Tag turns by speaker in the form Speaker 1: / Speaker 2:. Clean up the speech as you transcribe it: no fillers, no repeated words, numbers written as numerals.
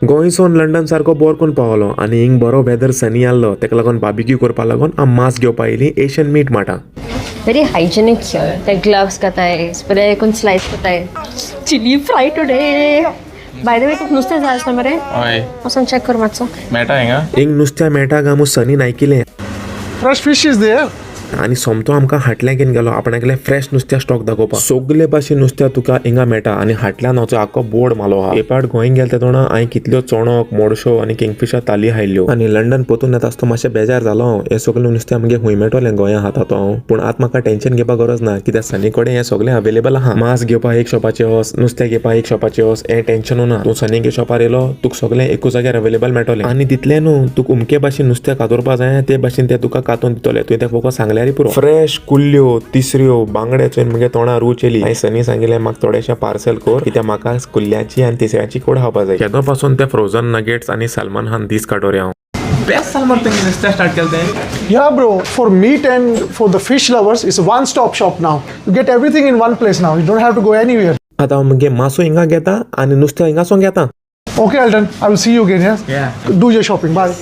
Speaker 1: गोंयसून London सारको बोर करून पावलो आनी हिंग बरो वेदर सनी आसलो, तेका लागून बार्बिक्यू करपा लागून आम मांस घेवपा येयली एशियन मीट मार्टां.
Speaker 2: Very hygienic here. ते ग्लव्स घाताय, बरें करून स्लायस करताय. Chilli fry today. By the way, तुका नुस्तें जाय आसलें मरे?
Speaker 3: हय.
Speaker 2: वचोन चॅक कर मातसो.
Speaker 3: मेळटा हिंगा?
Speaker 1: हिंग नुस्त्या मेळटा काय म्हूण सनीन आयकिलें.
Speaker 4: Fresh fish is there.
Speaker 1: आनी सोमतो आमकां हाटल्यां घेवन गेलो आपणागेले फ्रेश नुस्त्या स्टॉक दाखोवपाक. सगले भाशेन नुस्त्या तुका हिंगा मेळटा आनी हाटल्यान हाचो आख्खो बोर्ड मालो आहा. हे पाट गोंय गेले तेदोना हांवें कितल्यो चोणक, मोडश्यो आनी किंगफिशा ताली हायल्ल्यो आनी लंडन पोतून येता आसतना मातशें बेजार जालो हांव, हें सगलें नुस्तें आमगे खूंय मेळटलें गोंया खाता तो हांव. पूण आतां म्हाका टेंशन घेवपाक गरज ना, कित्याक सनी कडेन हें सगलें अवेलेबल आहा. मांस घेवपाक एक शॉपाचेर वच, नुस्तें घेवपाक एक शॉपाचेर वच, हें टेंशनू ना. तूं सनीगे शॉपार येयलो, तुका सगलें एकूच जाग्यार अवेलेबल मेळटलें आनी तितलें न्हू, तुका उमके भाशेन नुस्तें कातोरपा जाय ते भाशेन ते तुका कातोवन दितले. तुवें तें फकत सांगल्यार पुरो. फ्रेश कुल्ल्यो, तिसऱ्यो, बांगडे चोयन मुगे तोंडार रूच येयली. मागीर सनी सांगिलें, म्हाका थोडेशें पार्सल कर, कित्याक म्हाका कुल्ल्याची आनी तिसऱ्याची कोड खावपा जाय. केदो पासून ते फ्रोजन नगेट्स आनी सलमान खान दीस काडोरे हांव.
Speaker 3: बेस्ट साल मरे, तेंगे नुस्तें स्टार्ट केलें तें.
Speaker 4: Yeah, bro. For meat and for the fish lovers, it's a one-stop shop now. You get everything in one place now. You don't have to go anywhere.
Speaker 1: आतां हांव मुगे मासो हिंगा घेता आनी नुस्तें हिंगासून घेता.
Speaker 4: Okay, Elton. I will see you again. Yeah.
Speaker 3: Yeah.
Speaker 4: Do your shopping. Bye.